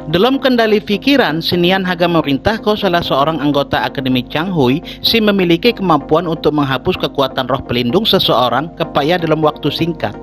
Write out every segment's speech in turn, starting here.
Dalam kendali pikiran, Sinian haga memerintah ko salah seorang anggota Akademi Changhui si memiliki kemampuan untuk menghapus kekuatan roh pelindung seseorang kepaya dalam waktu singkat.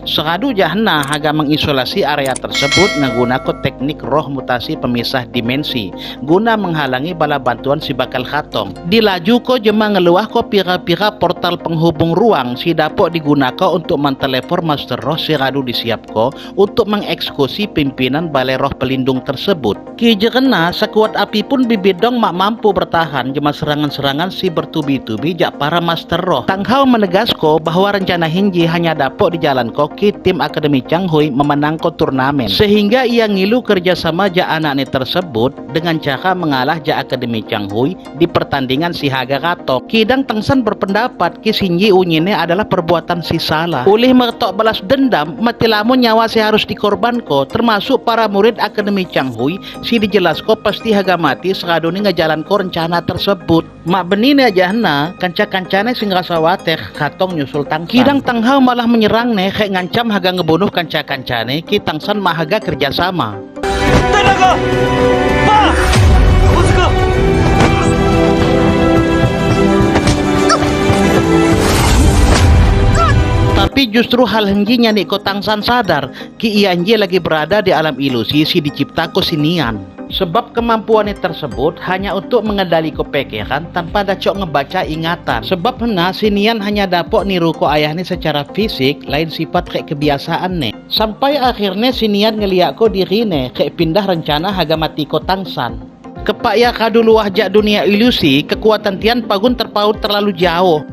Seradu jahna haga mengisolasi area tersebut menggunakan teknik roh mutasi pemisah dimensi guna menghalangi bala bantuan si bakal khatong. Dilaju ko jema ngeluah ko pira-pira portal penghubung ruang si dapok digunakan untuk mentelepon Master Roh si radu disiapko untuk mengeksekusi pimpinan balai roh pelindung tersebut. Ki jerena sekuat api pun bibidong mak mampu bertahan jema serangan-serangan si bertubi-tubi jak para Master Roh. Tang Hao menegasko bahwa rencana Hinji hanya dapok dijalanko ki tim Akademi Changhui memenangko turnamen, sehingga ia ngilu kerjasama ja anaknya tersebut dengan cara mengalah ja Akademi Changhui di pertandingan si Haga Katok. Kidang Tangsan berpendapat ki Sinji unyine adalah perbuatan si salah. Ulih mertok balas dendam, mati lamun nyawa si harus dikorbanko, termasuk para murid Akademi Changhui si dijelasko pasti haga mati seraduni ngejalanko rencana tersebut. Mak benine aja na kanca-kancane sing ngerasa water katong nyusul Tangsan. Kidang Tang Hao malah menyerang ne kayak ngancam haga ngebunuh kanca-kancane ki Tangsan mahaga kerjasama. Tapi justru hal hengjinya nih ko Tangsan sadar ki ia lagi berada di alam ilusi si diciptako sinian. Sebab kemampuannya tersebut hanya untuk mengendali kepikiran tanpa dacok ngebaca ingatan. Sebab hena sinian hanya dapok niru ko ayahnya secara fisik, lain sifat kayak kebiasaan nih. Sampai akhirnya sinian ngeliak ko dirine kayak pindah rencana haga mati ko Tangsan. Kepak ya kaduluah jak dunia ilusi, kekuatan Tian pagun terpaut terlalu jauh.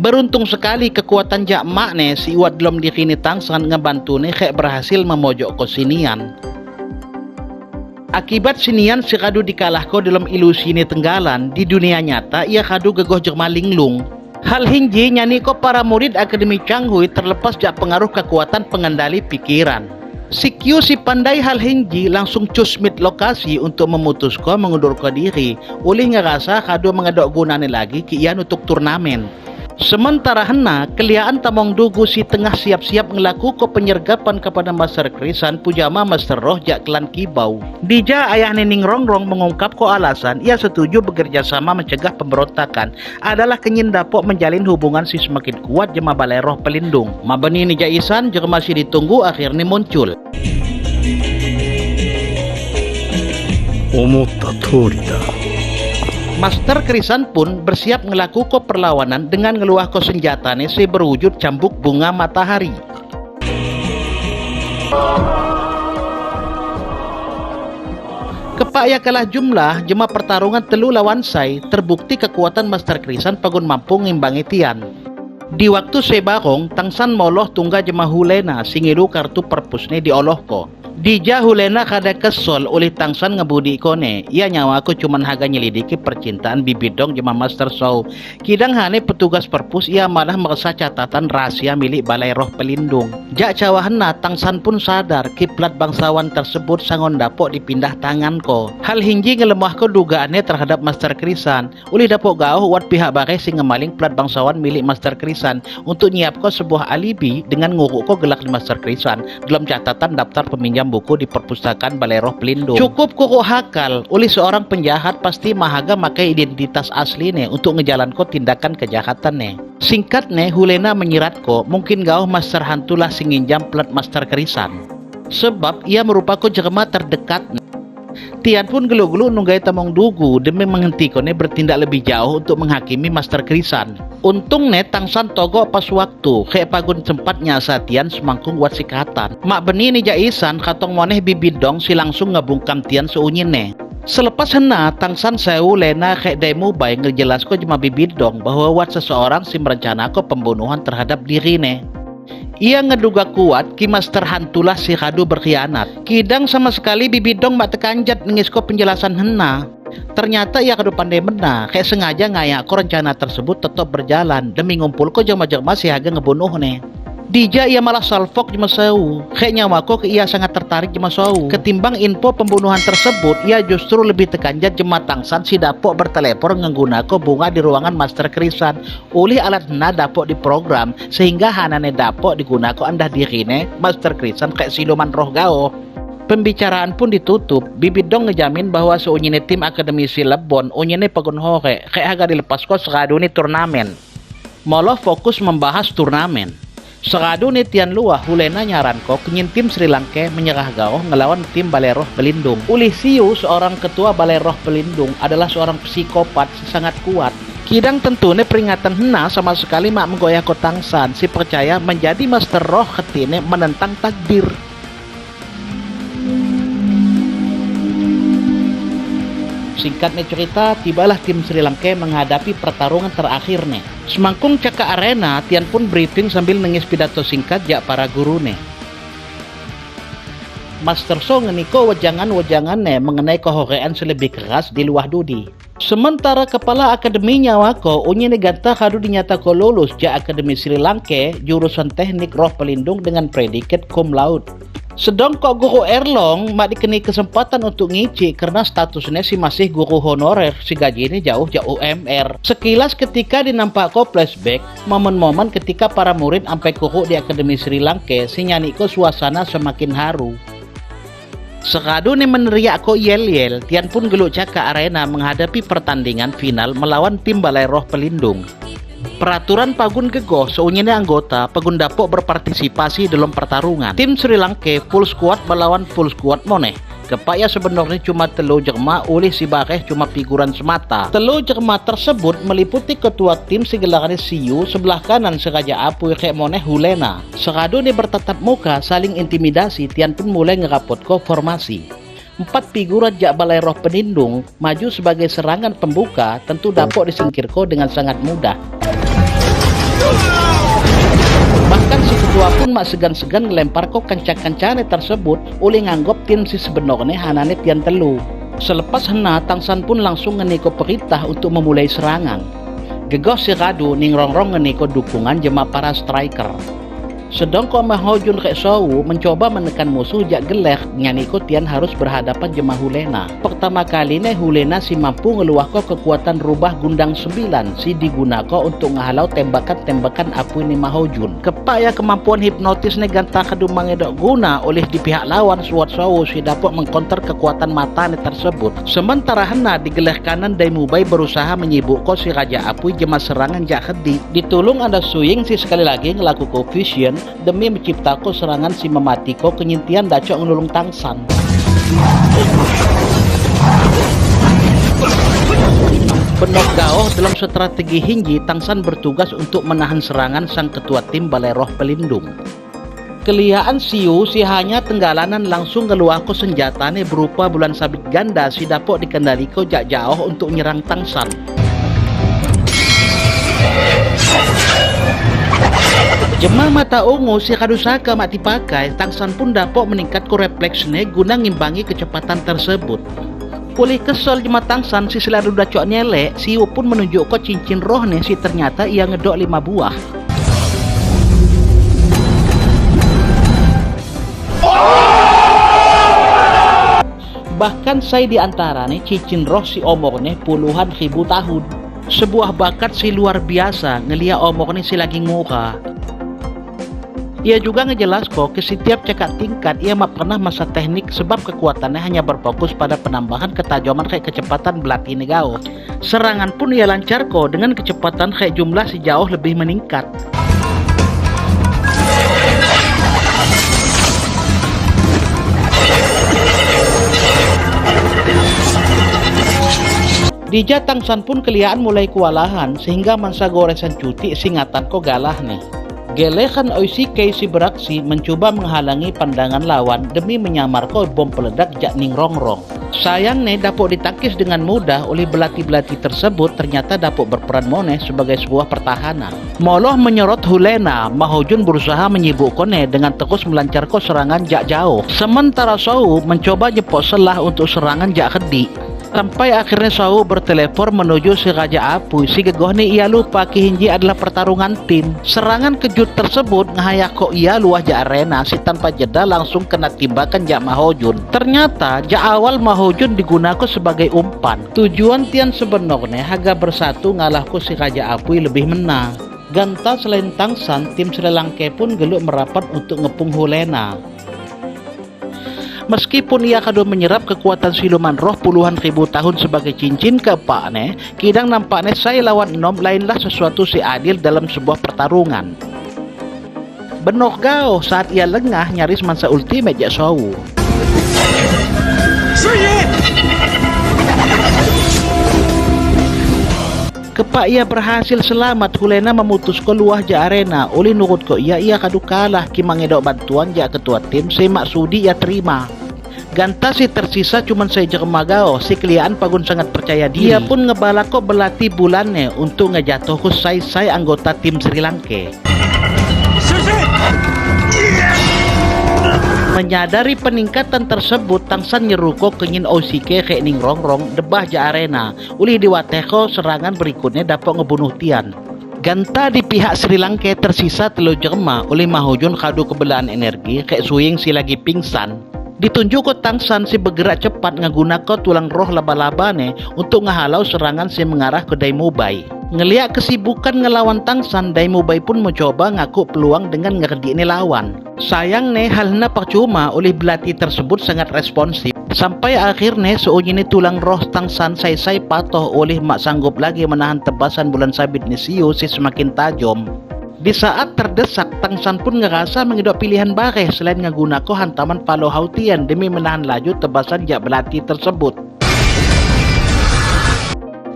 Beruntung sekali kekuatan jak makne si iwat belum dirini Tangsan ngebantu nih kayak berhasil memojok ko sinian. Akibat sinian si kadu dikalahko dalam ilusi ini tenggalan, di dunia nyata ia kadu gegoh jerma linglung. Hal hinji nyani ko para murid Akademi Changhui terlepas jak pengaruh kekuatan pengendali pikiran. Si Q si pandai hal hinji langsung cusmit lokasi untuk memutusko mengundurkan diri. Ulih ngerasa kadu mengedok gunane lagi ki ia untuk turnamen. Sementara hena, keliaan Tamong Dugu si tengah siap-siap ngelaku ke penyergapan kepada Master Krisan pujama Master Roh jak klan Kibau. Dija ayah Nining Rongrong mengungkap ko alasan ia setuju bekerja sama mencegah pemberontakan adalah kenyin dapok menjalin hubungan si semakin kuat jema balai roh pelindung. Mabeni ni jaisan jelma si ditunggu akhirnya muncul. Master Krisan pun bersiap ngelaku ko perlawanan dengan ngeluah ko senjatane si berwujud cambuk bunga matahari. Kepak ya kalah jumlah jema pertarungan telu lawan sai terbukti kekuatan Master Krisan pagun mampu ngimbangi Tian. Di waktu sebarong Tangsan moloh tungga jema Hulena singilu kartu perpusne dioloh ko. Dija Hulena kada kesol oleh Tangsan ngebudi kone. Ia nyawa aku cuman haga nyelidiki percintaan bibidong jema Master Sow. Kidang hane petugas perpus ia malah merasa catatan rahasia milik balai roh pelindung. Jak cawahna Tangsan pun sadar kiblat bangsawan tersebut sangon dapok dipindah tangan ko. Hal hinji ngelemah ko dugaannya terhadap Master Krisan. Ulih dapok gauh wat pihak bare sing ngemaling plat bangsawan milik Master Krisan untuk nyiapko sebuah alibi dengan nguruk ko gelak di Master Krisan dalam catatan daftar peminjam buku di perpustakaan Balai Roh Pelindung. Cukup kuku hakal, oleh seorang penjahat pasti mahaga makai identitas asli ne untuk ngejalanko tindakan kejahatan ne. Singkat ne, Hulena menyiratko mungkin gauh Master Hantulah sing nginjam plat Master Krisan. Sebab ia merupakan jelema terdekat. Tian pun gelu-gelu nunggai Tamong Dugu demi menghentikannya bertindak lebih jauh untuk menghakimi Master Krisan. Untung ne Tangsan togo pas waktu kayak pagun sempat nyasa Tian semangkung buat sikatan. Mak beni ni jaisan katong moneh bibidong si langsung ngebungkam Tian seunyin ne. Selepas hena Tangsan Sewu Lena kayak demo bay ngejelasko jema bibidong bahwa wat seseorang si merencanako pembunuhan terhadap diri ne. Ia ngeduga kuat Ki Master Hantulah si Radu berkhianat. Kidang sama sekali bibidong mak tekanjat ngisko penjelasan hena. Ternyata ia kadu pandai mena, kayak sengaja ngayak ko rencana tersebut tetap berjalan demi ngumpul ko jema-jema si haga ngebunuh ne. Dija ia malah salfok jema Sewu. Kayaknya wako ke ia sangat tertarik jema Sewu. Ketimbang info pembunuhan tersebut, ia justru lebih tekanjat jema Tangsan si dapok bertelepon ngenggunako bunga di ruangan Master Krisan. Ulih alat hena dapok diprogram sehingga hanane dapok digunako andah dirine Master Krisan kayak siluman roh gao. Pembicaraan pun ditutup. Bibit Dong ngejamin bahwa seunyine tim Akademi Silebon unyine pagun hore rek haga dilepas ko seraduni turnamen. Moloh fokus membahas turnamen. Seraduni tian luah Hulena nyaran ko kenyin tim Sri Lanka menyerah gaoh ngelawan tim Balai Roh Pelindung. Ulih Siu, seorang ketua Balai Roh Pelindung, adalah seorang psikopat sangat kuat. Kidang tentune peringatan hena sama sekali mak menggoyah ko Tangsan si percaya menjadi master roh ketine menentang takdir. Singkatnya cerita, tibalah tim Sri Lanka menghadapi pertarungan terakhir nih. Semangkung caka arena, Tian pun briefing sambil nengis pidato singkat jak para guru nih. Master So ngeniko wejangan-wejangan nih mengenai kehorean selebih keras di luah dudi. Sementara kepala akademi Nyawako unyi neganta kadu dinyatako lulus jak Akademi Sri Lanka jurusan teknik roh pelindung dengan predikat cum laude. Sedang kok guru Erlong mak dikeni kesempatan untuk ngici karena statusnya si masih guru honorer, si gaji ini jauh jauh UMR. Sekilas ketika dinampak ko flashback, momen-momen ketika para murid ampai kuku di Akademi Sri Lanka si nyaniko suasana semakin haru. Sekadu ni meneriak ko yel-yel, Tian pun geluk caka arena menghadapi pertandingan final melawan tim Balai Roh Pelindung. Peraturan pagun gegoh seunyine anggota pagun dapok berpartisipasi dalam pertarungan. Tim Sri Lanka full squad melawan full squad moneh. Kepaya sebenarnya cuma telu jerma oleh si bareh cuma figuran semata. Telu jerma tersebut meliputi ketua tim si gelarannya Siu, sebelah kanan Seraja Apuy rek moneh Hulena. Seradu ni bertatap muka saling intimidasi, Tian pun mulai ngerapot ko formasi. 4 figuran jak Balai Roh Pelindung maju sebagai serangan pembuka tentu dapok disingkirko dengan sangat mudah. Bahkan si ketua pun mak segan-segan ngelempar ko kanca-kancane tersebut oleh nganggop tim si sebenarnya hanane Tian telu. Selepas hena Tangsan pun langsung ngeniko perintah untuk memulai serangan. Gegoh si Radu ning rongrong ngeniko dukungan jema para striker. Sedang ko Mahojun rek Sowu mencoba menekan musuh jak geleh nyaniko Tian harus berhadapan jema Hulena. Pertama kali ne Hulena si mampu ngeluah ko kekuatan rubah gundang 9 si digunako untuk ngehalau tembakan-tembakan apu ni Mahojun. Kepaya kemampuan hipnotis ne ganta kadu mangedok guna oleh di pihak lawan Suat Sowu si dapat mengkonter kekuatan mata ne tersebut. Sementara hena di geleh kanan Daimubai berusaha menyibuk ko si Raja Apuy jema serangan jak hedi. Ditulung ada Suying si sekali lagi ngelaku fusion demi menciptaku serangan si mematiko kenyintian dacok ngelulung Tangsan. Benok gaoh dalam strategi hinggi, Tangsan bertugas untuk menahan serangan sang ketua tim Balai Roh Pelindung. Kelihaan Siu si hanya tenggalanan langsung ngeluahko senjatane berupa bulan sabit ganda si dapok dikendaliko jak jauh untuk nyerang Tangsan. Jema mata ungu si kadusaka mati pakai, Tangsan pun dapok meningkat ko refleksnya guna ngimbangi kecepatan tersebut. Pulih kesel jema Tangsan si selalu dacok nyelek, Siu pun menunjuk ko cincin roh nih si ternyata ia ngedok 5 buah. Bahkan saya di antara nih cincin roh si omor nih puluhan ribu tahun. Sebuah bakat si luar biasa ngelia omor nih si lagi ngura. Ia juga ngejelas kok ke setiap cekak tingkat ia mah pernah masa teknik sebab kekuatannya hanya berfokus pada penambahan ketajaman kayak kecepatan belati negao. Serangan pun ia lancar kok dengan kecepatan kayak jumlah sejauh lebih meningkat. Di Tangsan pun keliaan mulai kewalahan sehingga mangsa goresan cuti singatan ko galah nih. Gelehan Oisike si beraksi mencoba menghalangi pandangan lawan demi menyamar ko bom peledak jak ning rongrong. Sayang nih dapok ditangkis dengan mudah oleh belati-belati tersebut ternyata dapok berperan moneh sebagai sebuah pertahanan. Moloh menyorot Hulena, Mahojun berusaha menyibuk kone dengan terus melancarko serangan jak jauh. Sementara Sou mencoba jepok selah untuk serangan jak kedi. Sampai akhirnya Sou bertelepon menuju si Raja Apuy. Si gegoh nih ia lupa kihinji adalah pertarungan tim. Serangan kejut tersebut ngahayak kok ia luah ja arena si tanpa jeda langsung kena timbakan jak Mahojun. Ternyata jak awal Mahojun digunakan sebagai umpan. Tujuan Tian sebenarnya haga bersatu ngalahku si Raja Apuy lebih menang. Ganta selain Tangsan, tim Sri Lanka pun geluk merapat untuk ngepung Hulena. Meskipun ia kado menyerap kekuatan siluman roh puluhan ribu tahun sebagai cincin keepakne, kidang nampaknya saya lawan enom lainlah sesuatu si adil dalam sebuah pertarungan. Benok gao saat ia lengah nyaris mansa ultimate jak Sowu. Kepak ia berhasil selamat, Hulena memutus keluar ja arena. Oleh nurut ko ia, ia kadu kalah ki mangedok bantuan ja ketua tim si maksudi ia terima. Ganta si tersisa cuman saya jermagao, si keliaan pagun sangat percaya diri. Ia pun ngebalako belati bulannya untuk ngejatuh ke sai-sai anggota tim Sri Lanka. Menyadari peningkatan tersebut, Tangsan nyeruko kengin OCK kayak ning rongrong debah ja arena. Uli diwateko serangan berikutnya dapat ngebunuh Tian. Ganta di pihak Sri Lanka tersisa telu jerma oleh Mahujun kadu kebelaan energi kayak Suying si lagi pingsan. Ditunjuk ke Tangsan si bergerak cepat ngegunakan tulang roh laba-labane untuk ngehalau serangan si mengarah ke Daimubai. Ngeliat kesibukan ngelawan Tangsan, Daimubai pun mencoba ngaku peluang dengan ngerdik ni lawan. Sayang nih halnya percuma oleh belati tersebut sangat responsif. Sampai akhirnya seunyini tulang roh Tangsan say-say patoh oleh mak sanggup lagi menahan tebasan bulan sabit ni siu si semakin tajam. Di saat terdesak, Tangsan pun ngerasa mengidap pilihan bareh selain ngegunako hantaman Palo Hautian demi menahan laju tebasan jak belati tersebut.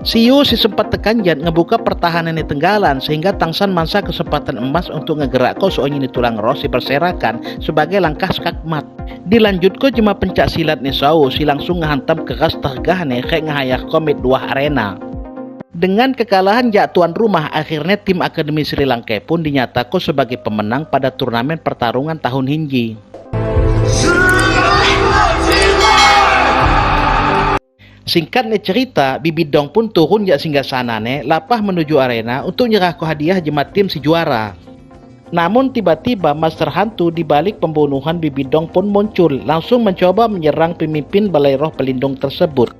Siu si sempat tekanjat ngebuka pertahanan di tenggalan sehingga Tangsan mansa kesempatan emas untuk ngegerak ko soalnya ni tulang roh si berserakan sebagai langkah skakmat. Dilanjut ko cuma pencak silat ni sau si langsung ngehantam keras tergah nih kayak ngehayak komit dua arena. Dengan kekalahan jak tuan rumah, akhirnya tim Akademi Sri Lanka pun dinyatakan sebagai pemenang pada turnamen pertarungan tahun hinji. Singkatnya cerita, Bibidong pun turun jak singgasanane, lapah menuju arena untuk nyerah ke hadiah jemaat tim si juara. Namun tiba-tiba Master Hantu di balik pembunuhan Bibidong pun muncul, langsung mencoba menyerang pemimpin Balai Roh Pelindung tersebut.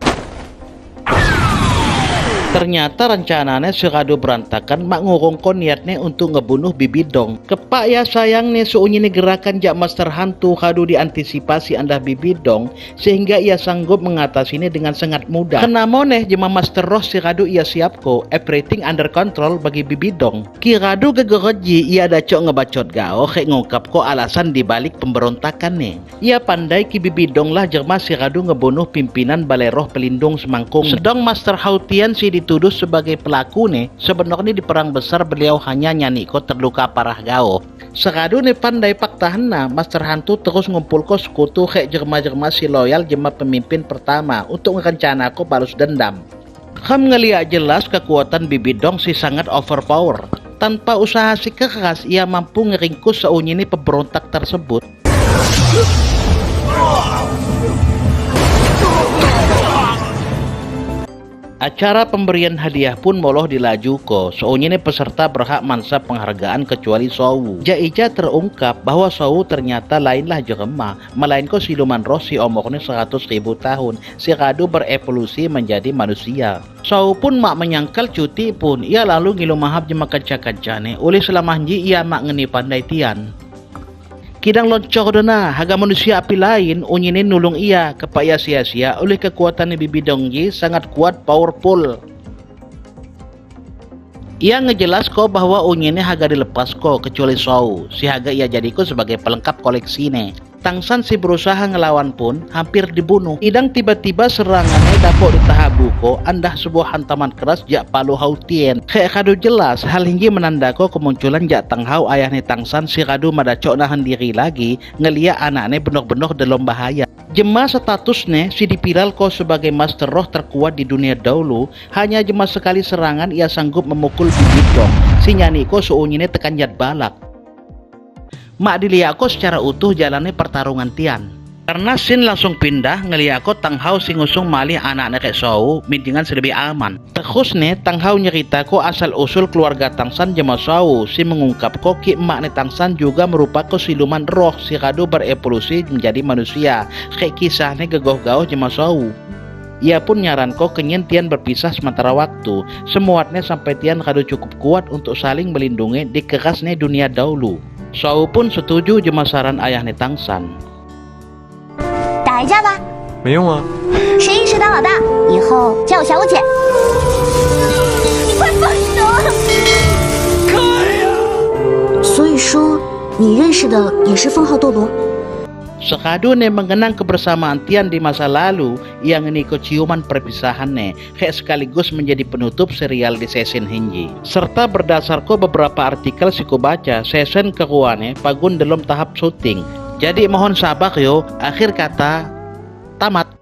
Ternyata rencananya seradu berantakan mak ngurungko niatnya untuk ngebunuh Bibidong. Kepak ya sayang nih seunyini gerakan jak Master Hantu kadu diantisipasi anda Bibidong sehingga ia sanggup mengatasinya dengan sangat mudah. Kena moneh jema Master Roh si radu ia siap ko everything under control bagi Bibidong. Kiradu gegeroji ia ada cok ngebacot gao kayak ngungkap ko alasan dibalik pemberontakan nih. Ia pandai ki Bibidong lah jerma si radu ngebunuh pimpinan Balai Roh Pelindung semangkung. Sedang Master Hautian si dituduh sebagai pelaku nih, sebenarnya di perang besar beliau hanya nyaniko terluka parah gao. Seradu nih pandai pak tahanna, Master Hantu terus ngumpul ko sekutu kayak jerma-jerma si loyal jema pemimpin pertama untuk ngerencana ko balas dendam. Kam ngeliat jelas kekuatan Bibidong si sangat overpower. Tanpa usaha si keras, ia mampu ngeringkus seunyini pemberontak tersebut. Acara pemberian hadiah pun moloh dilajuko. Soalnya peserta berhak mansa penghargaan kecuali Sowu. Jaija terungkap bahwa Sowu ternyata lainlah jerema, melainkan siluman roh si omornya 100.000 tahun. Si radu berevolusi menjadi manusia. Sowu pun mak menyangkal cuti pun. Ia lalu ngilu mahap jema kaca-kacane. Oleh selama ji ia mak ngeni pandai tian. Kidang loncor dona, haga manusia api lain, unyini nulung ia, kepaya sia-sia oleh kekuatan Bibidong ji sangat kuat powerful. Ia ngejelas ko bahwa unyini haga dilepas ko kecuali Sowu, si haga ia jadiku sebagai pelengkap koleksi ne. Tangsan si berusaha ngelawan pun hampir dibunuh. Idang tiba-tiba serangannya dapok ditahabuko andah sebuah hantaman keras jak Palu Hautien. Kayak kado jelas hal hinggi menandako kemunculan jak Tanghau ayahnya Tangsan si radu madacok nahan diri lagi ngeliat anaknya benar-benar dalam bahaya. Jema statusnya si dipiral ko sebagai master roh terkuat di dunia dahulu, hanya jema sekali serangan ia sanggup memukul Bibidong. Si nyaniko seunyine tekan jat balak. Mak diliako secara utuh jalannya pertarungan Tian. Karena Sin langsung pindah ngeliako Tang Hao sing ngusung malih anaknya kayak Sowu mintingan lebih aman. Terus nih Tang Hao nyerita ko asal usul keluarga Tang San jema Sowu si mengungkap ko ki emak nih Tang San juga merupakan siluman roh si radu berevolusi menjadi manusia. Kayak kisahnya gegoh-gauh jema Sowu. Ia pun nyaran ko kenyen Tian berpisah sementara waktu. Semuatnya sampai Tian radu cukup kuat untuk saling melindungi di kerasnya dunia dahulu. Sowu pun setuju jema saran ayahnya Tang San. 打一架吧？ 没用啊。 谁赢谁当老大，以后叫我小五姐。你快放手！开呀！ 所以说，你认识的也是封号斗罗？ Sekadune mengenang kebersamaan tian di masa lalu yang ngeniko ciuman perpisahanne kayak sekaligus menjadi penutup serial di season hinji. Serta berdasarko beberapa artikel sing kubaca, season keruane pagun dalam tahap syuting. Jadi mohon sabar yo, akhir kata tamat.